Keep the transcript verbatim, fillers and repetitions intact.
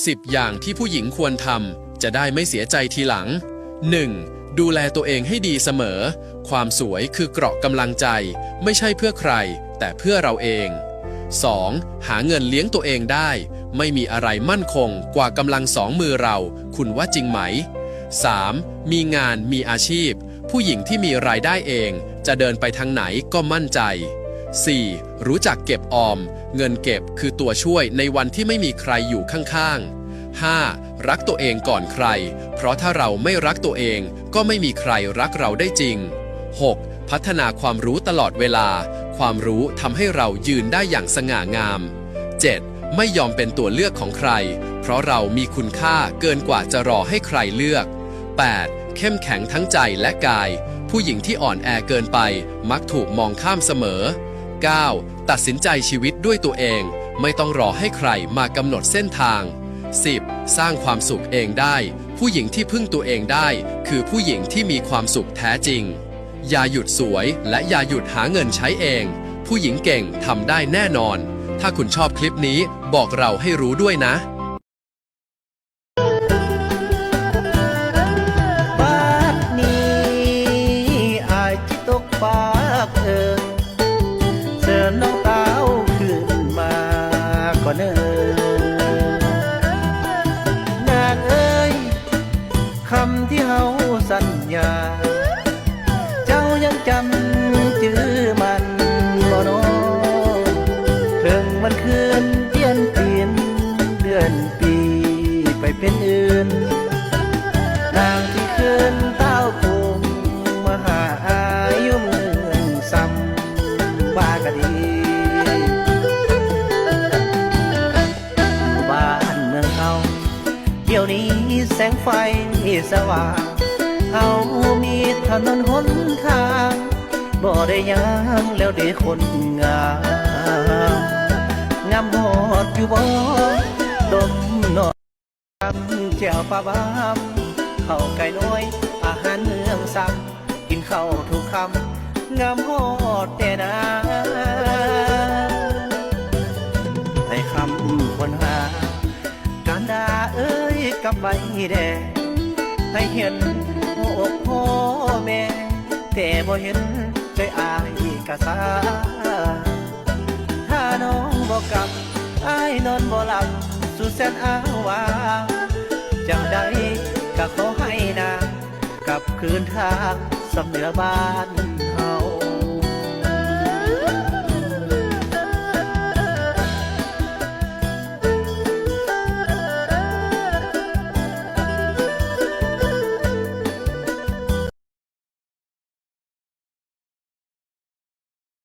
สิบ อย่างที่ผู้หญิงควรทำ จะได้ไม่เสียใจทีหลัง หนึ่ง ดูแลตัวเองให้ดีเสมอ ความสวยคือเกราะกำลังใจ ไม่ใช่เพื่อใคร แต่เพื่อเราเอง สอง หาเงินเลี้ยงตัวเองได้ ไม่มีอะไรมั่นคงกว่ากำลังสองมือเรา คุณว่าจริงไหม สาม มีงาน มีอาชีพ ผู้หญิงที่มีรายได้เอง จะเดินไปทางไหนก็มั่นใจ สี่ รู้จักเก็บออม เงินเก็บคือตัวช่วยในวันที่ไม่มีใครอยู่ข้างๆ ห้า รักตัวเองก่อนใคร เพราะถ้าเราไม่รักตัวเอง ก็ไม่มีใครรักเราได้จริง หก พัฒนาความรู้ตลอดเวลา ความรู้ทำให้เรายืนได้อย่างสง่างาม เจ็ด ไม่ยอมเป็นตัวเลือกของใคร เพราะเรามีคุณค่าเกินกว่าจะรอให้ใครเลือก แปด เข้มแข็งทั้งใจและกาย ผู้หญิงที่อ่อนแอเกินไป มักถูกมองข้ามเสมอ เก้า ตัดสินใจชีวิตด้วยตัวเอง ไม่ต้องรอให้ใครมากำหนดเส้นทาง สิบ สร้างความสุขเองได้ ผู้หญิงที่พึ่งตัวเองได้ คือผู้หญิงที่มีความสุขแท้จริง อย่าหยุดสวย และอย่าหยุดหาเงินใช้เอง ผู้หญิงเก่งทำได้แน่นอน ถ้าคุณชอบคลิปนี้ บอกเราให้รู้ด้วยนะ บัดนี้อายจิตตกปากเอิญเชิญน้องเต้าขึ้นมาก่อนเอิญนางเอ้ย คำที่เฮาสัญญา เจ้ายังจำจื่อมันบ่นอเพิ่งวันคืนเปลี่ยนปีนเดือนปีไปเป็นอื่น นางที่คืนเต้าคงมาหาอายอยู่เมืองซ้ำว่ากะดี บ้านเมืองเฮา เดี๋ยวนี้แสงไฟสว่าง เฮามีถนนหนทาง บ่ได้ยางแล้วเด้คนงาม งามฮอดอยู่บ่ดมนอนแจ่วปลาบาม เข้าไก่น้อย อาหารเมืองซ้ำ กินข้าวทุกคำ งามฮอดแต่นา ให้คำคนหา การดาเอ้ยกลับไปแด่ ให้เห็นหัวอกพ่อแม่ แต่บ่เห็นใจอายกะสา ถ้าน้องบ่กลับ อายนอนบ่หลับ สุดแสนอ้างว้าง จังใดกะขอให้นาง กลับคืนทางสำเหนือบ้าน